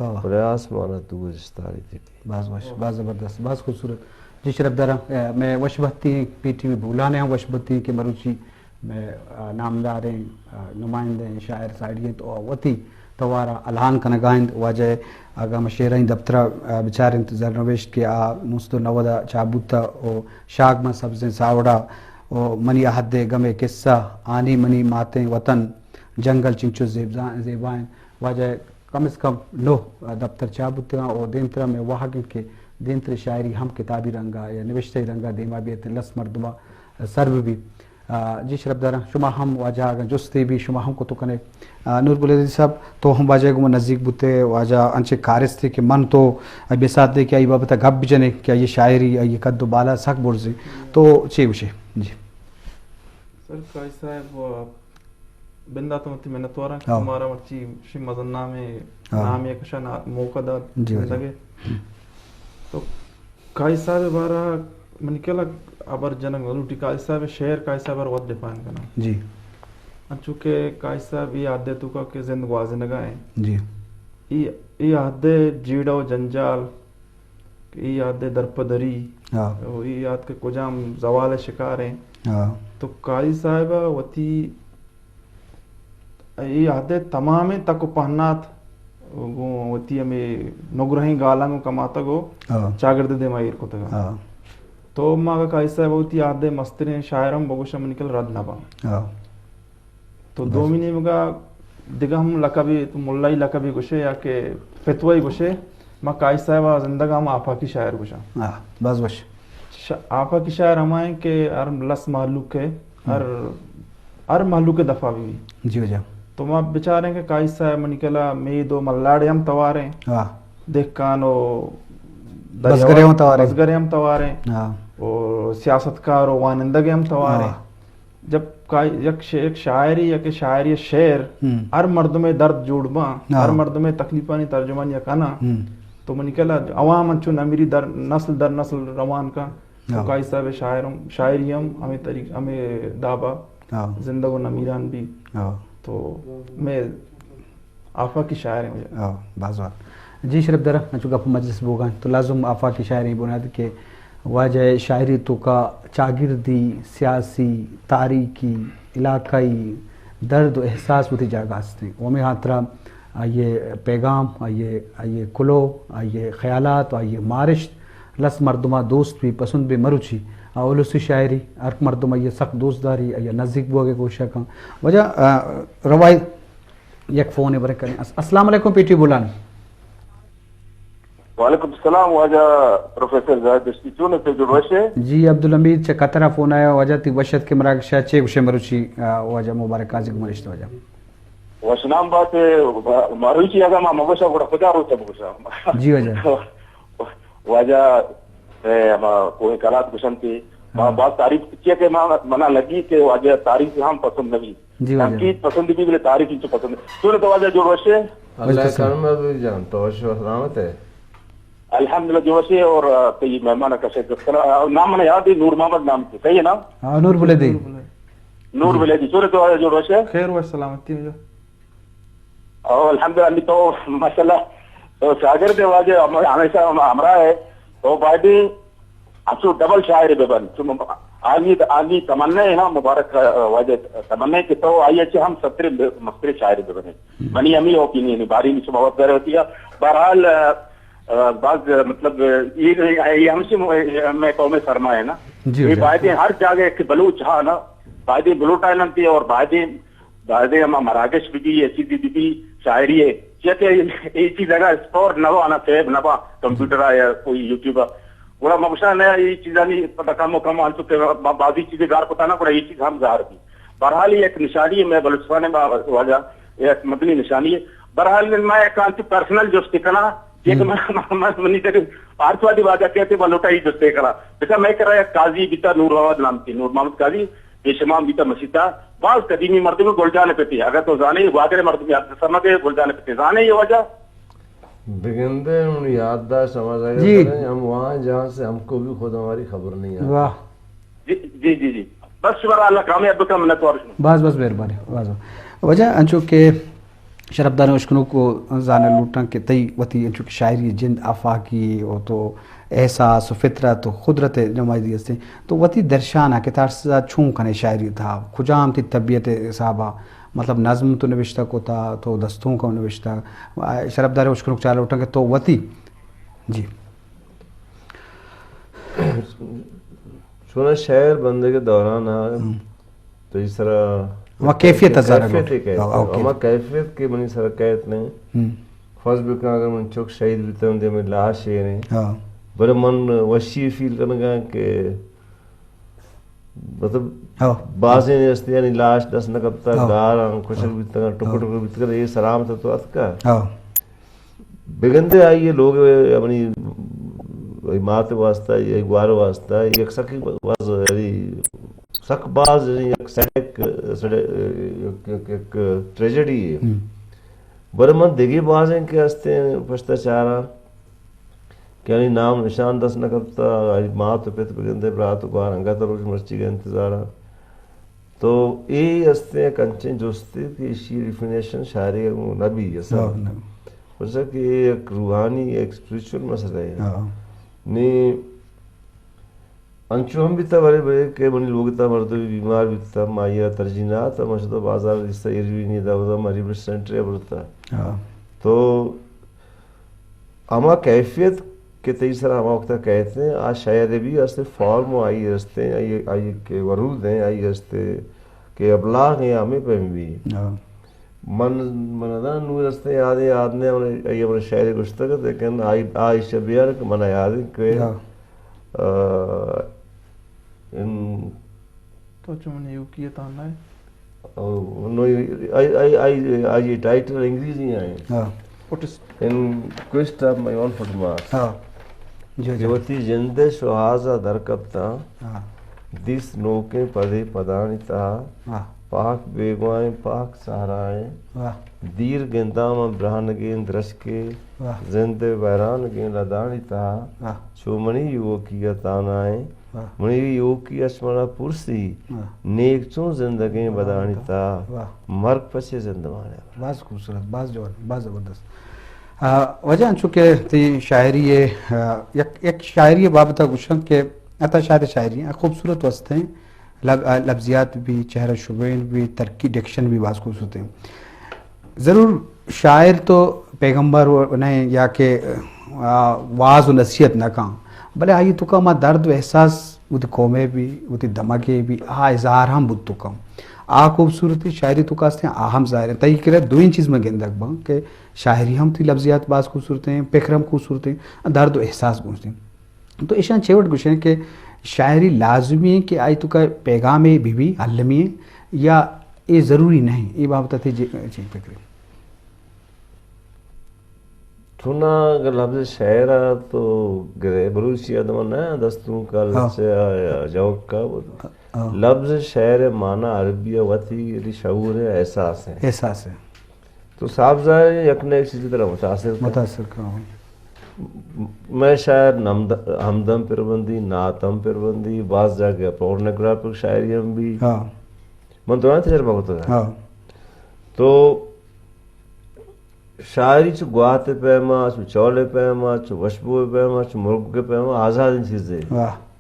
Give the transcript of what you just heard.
ہاں۔ بلے آسمان ءَ تو گزشتاری تیٹی۔ باز وش، باز زبردست، باز خوبصورت۔ جی شرف داراں، اے، مئے وش بہتی ایں، پی ٹی وی بولان ءَ ہم وش بہتی ایں کہ مروچی مئے، آ، نامداریں، آ، نمائندہ ایں، شاعر ساڑی ایں تو وتی توار ءَ الہان کنگا ایں۔ واجہ اگاں ما شعرانی دپتر ءَ، آ، بچار ایں تو زرنوشت کہ آ نو سد و نود ءَ چاپ بوتہ و شاگ من سبزیں ساوڑا و منی عہد ءِ گم ءِ قصہ، آنی منی ماتیں وطن، جنگل چنچو زیبزاں-، زیبا ایں۔ واجہ کم از کم نو دپتر چاپ بوتگاں و دیمترا مئے واہگ انت کہ دیمتریں شاعری ہم کتابی رنگا یا نوشتہی رنگا دیما بیت، لس مردما سر بہ بیت۔ آ، جی شرپ داراں، شما ہم واجہ اگاں جستے بی شما ہم کت کنے۔ آ، نور بلیدی صاحب، تو ہم واجہ گوما نزیک بوتے، واجہ انچیں کارستے کہ من تو بسات دے کہ آئی بابت گپ بجنے کہ آئی شاعری، آئی قد و بالا سک برزے۔ تو چے گوشے؟ جی۔ سر، قاضی صاحب، بندات ءَ وتی منتواراں کہ ہاں۔ شمارا مرچی شی مزن نامے، ہاں۔ نامے کشا نا-، موقع دات جی، جی۔ زندگے۔ تو قاضی صاحب بارا منی کلا ابر جنگ لوٹی، قاضی صاحب شعر، قاضی صاحب وت ڈیفائن کنا۔ جی۔ انچو کہ قاضی صاحب اے عہدے توکا کہ زند گوازینگا ہیں۔ جی۔ اے، اے عہدے جیڑہ و جنجال، کہ اے عہدے درپدری، ہاں۔ و اے عہد کہ کجام زوال شکار ہیں۔ ہاں۔ تو قاضی صاحب وتی اے عہدے تمامیں تک و پہنات گوں وتی ہمے نگرہیں گالاں گوں کماتگ و ہاں۔ چاگرد دیما ایر کتگ۔ ہاں۔ تو ما اگہ قاضی صاحب وتی عہدے مستریں شاعر ہم بگوشاں منی کل رد نہ باں۔ ہاں۔ تو بس۔ دومی نیمگا دگہ ہم لقبی، تو ملائی لقبی گوشے یا کہ فتوائی گوشے، ما قاضی صاحب زندگا ہم آفاقی شاعر گوشاں۔ ہاں، بس وش۔ ش-، آفاقی شاعر ہما ہیں کہ ہر لس مہلوک ہے، ہر ہر مہلوک ء دفا بہ بی۔ جی واجہ۔ تو ما بچاریں کہ قاضی صاحب منی کلا مید و ملاڑے ہم توار ہیں۔ ہاں۔ دہکان و دریا بزگرے ہم توار ہیں۔ بزگرے ہم توار ہیں۔ ہاں۔ و سیاستکار و وانندگے ہم توار ہیں۔ ہاں۔ جب کا-، یک ش-، یک شاعری یا کہ شاعری شعر ہم۔ ہر مردم درد جوڑ باں، ہاں۔ ہر مردم تکلیفانی ترجمانی کناں، ہم۔ تو منی کلا عوام انچو نمیری در نسل در نسل روان کا۔ تو ہاں۔ قاضی صاحب شاعر ہم، شاعری ہم ہمیں طریق، ہمیں دابا ہاں۔ زندگ و نمیران بی۔ ہاں۔ تو میں آفاقی شاعر ہیں۔ ہاں، باز وار۔ جی شرف درا، انچو گپ مجلس بوگا ہیں۔ تو لازم آفاقی شاعری بنیاد کہ واجہ شاعری توکا چاگردی، سیاسی، تاریخی، علاقائی درد و احساس وتی جاگہ ہستیں۔ و ہمیں ہاترا آئی ء پیغام، آئی ء، آئی ء کلو، آئی ء خیالات و آئی ء مارشت لس مردم ء دوست بی، پسند بی۔ مروچی آ السی شاعری ہر مردم آئی ء سک دوست داری، آئی ء نزیک بوگ ء کوشش کن۔ واجہ، آ، روائی یک فون ء برے کنیں۔ الس-، السلام علیکم پی ٹی بولان۔ وعلیکم السلام واجہ پروفیسر زاہد دشتی، چون ئے، جوڑ وش ئے؟ جی عبدالحمید چہ قطر ء فون آیا۔ واجہ تئی وش ات کہ مراگش ء چے گوشے مروچی، آ، واجہ مبارک قاضی گمرشت واجہ۔ وشنام بات ئے، مروچی اگاں ما مگوشاں گڑا کجا روچ ء بگوشاں؟ جی واجہ۔ واجہ، اے، ہما کوہ کلات گوشنتی، ما ہاں۔ باز تعریف کیے کہ ما، منا لگی کہ واجہ تعریف ہم پسند نبی۔ جی واجہ۔ تنقید پسند بی بلے تعریف انچو پسند۔ چون ئے تو واجہ، جوڑ وش ئے؟ اللہ وش ئے سر۔ کرم ء بی جان، تو وش و سلامت ئے؟ الحمدللہ جوڑ وش ئے اور، آ، تئی مہمان کسے گپت کنا، آ، نام منا یاد ہے، نور محمد نام تھی، صحیح ہے نا؟ ہاں، نور بلیدی۔ نور بلیدی، چون ئے تو واجہ، جوڑ وش ئے؟ خیر و سلامتی میں جو۔ او، الحمدللہ، تو ماشاءاللہ، تو شاگرد ئے واجہ، ہم-، ہمیشہ ہم-، ہمراہ ئے۔ تو بایدیں انچو ڈبل شاعر بہ بنت۔ چو مب-، آنی، آنی تمنا ہے نا، مبارک، آ، واجہ تمنا ہے کہ تو آئی ء چہ ہم ستریں ب-، مستریں شاعر بہ بنے۔ ہم۔ منی ہمے اوپینین ہے، باری نی شما وت ظاہر ہوتی ہے۔ بہرحال، آ، آ، باز، مطلب، یہ، یہ ہمشی م-، میں قوم سرما ہے نا۔ جی، یہ جی۔ بایدیں ہر جاگہ کہ بلوچ ہا نا، بایدیں بلوٹ آئلینڈ تھی اور بایدیں بایدیں ہما مراگش بہ بی، اے چیزی بہ بی، شاعری ء، چیا کہ اے چیز اگاں اسٹور نہ بنت، سیو نہ بنت، کمپیوٹر ء یا کوئی یوٹیوب ء، گڑا ما گوشاں نہ، اے چیزانی پتہ کم و کم انچو کہ ما بازی چیزے گار کتا نا، گڑا اے چیز ہم گار بی۔ بہرحال، اے یک نشانی ہے مئے بلوچستان ء، ما واجہ، اے یک مزنیں نشانی ہے۔ بہرحال، ما یک انچو پرسنل جستے کناں، یک ہم۔ ما، ما، ما، منی تک آرت وادی واجہ کہتے، ما لوٹا اے جستے کناں۔ بچا مئے کرا یک قاضی بیتا، نور محمد نام تھی، نور محمد قاضی، پیشمان بیتا مسیتا، باز قدیمی مردم گلجان پتے، اگر تو زانے، گوادر مردم یاد سمجھے گلجان پتے، زانے یہ واجہ؟ بگندے ہم یادداشت ہمارا جی۔ ہم وہاں جہاں سے ہم کو بھی خود ہماری خبر نہیں آتی۔ واہ۔ جی، جی، جی، جی۔ بس شمارا اللہ کامیاب بکن، منتوار شما۔ بس، بس، مہربانی، بس۔ واجہ، انچو کہ شرپداریں اشکنوک و زانگ لوٹاں کہ تئی وتی انچو کہ شاعری جند آفاقی و تو احساس و فطرت و قدرت نمائندگی ہستیں، تو وتی درشان ء کہ ترس ء چون کنے شاعری تھا، کجام تئی طبیعت حساب ء، مطلب نظم تو نوشتہ کتا، تو دستونک ہم نوشتہ، شرپداریں اشکنوک چار لوٹاں کہ تو وتی، جی۔ چونا شعر بندگ دوران ء ہم۔ تئی سرا ہما کیفیت ء ظاہر کیفیت لوٹ۔ کیت۔ ہاں، اوکے۔ ہما کیفیت کہ منی سرا کیت نے۔ ہم۔ فرض بکن اگر من چک شہید بیتاں، دے من لاش ایں۔ ہاں۔ بلے من وشی فیل کنگا کہ مطلب ہاں۔ بازیں ہستی یعنی لاش دست نہ کپتا، ہاں۔ گاراں کشک ہاں۔ بیتگاں، ٹکر ہاں۔ ٹکر بیتگاں، یہ سلامت تو اتکا۔ ہاں۔ بگندے آئی لوگ منی، آئی مات واسطہ، آئی گوار واسطہ، یک سکی باز، یعنی سک باز، یعنی یک سڑک، سڑک، یک، یک، یک ٹریجڈی ہے۔ ہم۔ بلے من دگہ بازیں کہ ہستیں پشتا چاراں کہ آئی نام نشان دست نہ کپتا، آئی مات و پت بگندے برات و گوار انگت روچ مرچی کے انتظاراں۔ تو اے ہستیں یک انچیں جستے کہ ایشی ڈیفینیشن شاعری ء گوں نہ بی اصل۔ ہاں، نہ۔ پرچا کہ اے یک روحانی، یک اسپریچول مسئلہ ہے۔ ہاں۔ نی انچو ہم بیتا بلے بلے کہ منی لوگ تا مردمی بیمار بیتا، ما آئی ء ترجیح نہ داتا، ما شتا بازار دیستا ایروینی دا، ودا ما ریبر سینٹر ء برتا۔ ہاں۔ تو ہما کیفیت کہ تئی سرا ہما وقتا کئیت ایں، آ شعر بی ہستیں، فارم آئی ہستیں، آئی، آئی کہ ورود ایں، آئی ہستیں کہ ابلاغ ایں، ہمیں پیم بی۔ ہاں۔ من، من نہ نور ہستیں، یاد ایں، یاد نے، آئی ہمیں شعر گوشتگ ات، لیکن آئی، آ ایشی بیار کہ من یاد ایں کہ، ہاں۔ آ، ان تو چون یوکی تانا ہے۔ او، نو، آئی، آئی، آئی، آئی ٹائٹل انگریزی آئیں۔ ہاں۔ فٹ اس- In quest of my own footmarks۔ ہاں۔ جی، کہ جی۔ وتی جند ء شوہاز ء در کپتاں، ہاں۔ دیست نوکیں پدے پدانی تہا، ہاں۔ پاک بیگواہیں پاک صحرائیں، واہ۔ دیر گنداں من برہنگیں درچکے، واہ۔ زند ء ویرانگیں لدانی تہا، واہ۔ چو منی یوکی ء تانائیں، واہ۔ منی یوکی اش منا پرسی، واہ۔ نیک چون زندگیں بدانی تہا، واہ۔ مرگ پچے زندمانے۔ باز خوبصورت، باز جوان، باز زبردست۔ آ، واجہ انچو کہ تئی شاعری ء، آ، یک، یک شاعری ء بابت ء گوشاں کہ عطا شاد ء شاعری ء خوبصورت وستیں لب-، آ، لبزیات بھی، چہرہ شبین بھی، ترکی ڈکشن بھی باز خوبصورت ہیں۔ ضرور شاعر تو پیغمبر و-، نہیں یا کہ، آ، واز و نصیحت نہ کن، بلے آئی توکا ما درد و احساس وتی قومے بھی، وتی دمگے بھی، آ اظہار ہم بود توکا۔ آ خوبصورتی شاعری توکا ہستیں، آ ہم ظاہر ہیں۔ تئی کرے دوئیں چیز میں گندگ باں کہ شاعری ہم تئی لبزیات باز خوبصورت ہیں، فکر ہم خوبصورت ہیں، درد و احساس گوشتیں۔ تو ایشاں چے وڑ گوشیں کہ شاعری لازمی ہیں کہ آئی توکا پیغامے بھی بھی المی ہیں یا اے ضروری نہیں؟ اے بابت ء تئی جے-، چے فکر ہے؟ چونا اگر لبز شعر ء تو گرے، بلوچی ادب ء نہ دستونک ء ہاں۔ لچہ ء یا جوک ء ہاں۔ لبز شعر ء معنی عربی ء وتی یعنی شعور ء احساس ہیں۔ احساس ہیں۔ تو صاف ظاہر ہے یک نہ یک چیز ترا متاثر کن۔ متاثر کن۔ میں شاعر نمد-، ہمدم پر بندی، نعت ہم پر بندی، بعض جاگہ پورنوگرافک شاعری ہم بھی۔ ہاں۔ من دوران تجربہ ہوتا ہے۔ ہاں۔ تو شاعری چو گوات ء پیما، چو چول ء پیما، چو وشبو ء پیما، چو مرگ ء پیما آزادیں چیزے۔ واہ۔